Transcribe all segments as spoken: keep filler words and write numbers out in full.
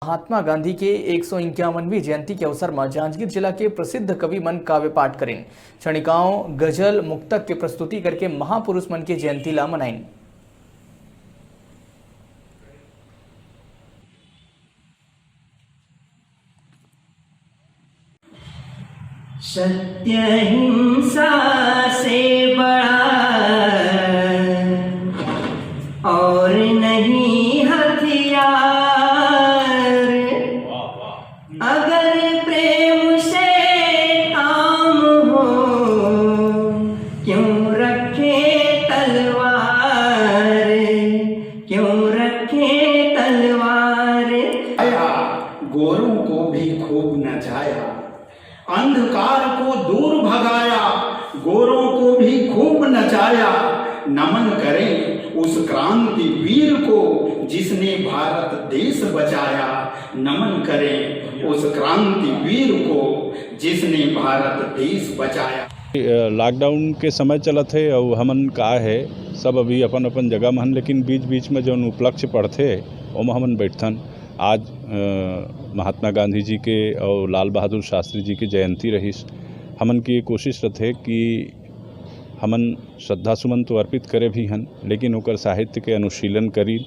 महात्मा गांधी के एक सौ इक्यावनवीं जयंती के अवसर म जांजगीर जिला के प्रसिद्ध कवि मन काव्य पाठ करिन। क्षणिकाओं गजल मुक्तक के प्रस्तुति करके महापुरुष मन के जयंती ला मनाइन। सत्य हिंसा से बड़ा और नहीं हथियार। अगर प्रेम से काम हो, क्यों रखे तलवार, क्यों रखे तलवार। आया, गोरों को भी खूब नचाया, अंधकार को दूर भगाया, गोरों को भी खूब नचाया। नमन करें उस क्रांति वीर को, जिसने भारत देश बचाया। नमन करें उस क्रांति वीर को, जिसने भारत देश बचाया। लॉकडाउन के समय चलत हे अउ हमन का हे, सब अभी अपन अपन जगह म हन, लेकिन बीच बीच में जौन उपलक्ष्य पड़थे, ओमा हमन बैठथन। आज अ, महात्मा गांधी जी के अउ लाल बहादुर शास्त्री जी के जयंती रहिस। हमन के कोशिश रथे कि हमन श्रद्धा सुमन तो अर्पित करे भी हन, लेकिन ओकर साहित्य के अनुशीलन करी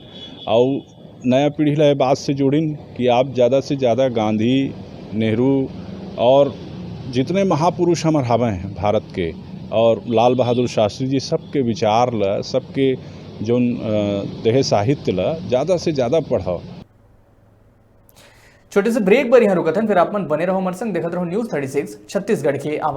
अउ नया पीढ़ी ला ये बात से जोड़िन कि आप ज़्यादा से ज़्यादा गांधी, नेहरू और जितने महापुरुष हमर हवे हैं भारत के, और लाल बहादुर शास्त्री जी, सबके विचार ला, सबके जौन अ, देहे साहित्य ला ज़्यादा से ज़्यादा पढ़व। छोटे से ब्रेक बर यहाँ रुकत हन, फिर आप मन बने रहो हमारे संग, देखत रहो न्यूज़ थर्टी सिक्स छत्तीसगढ़ के आवाज़।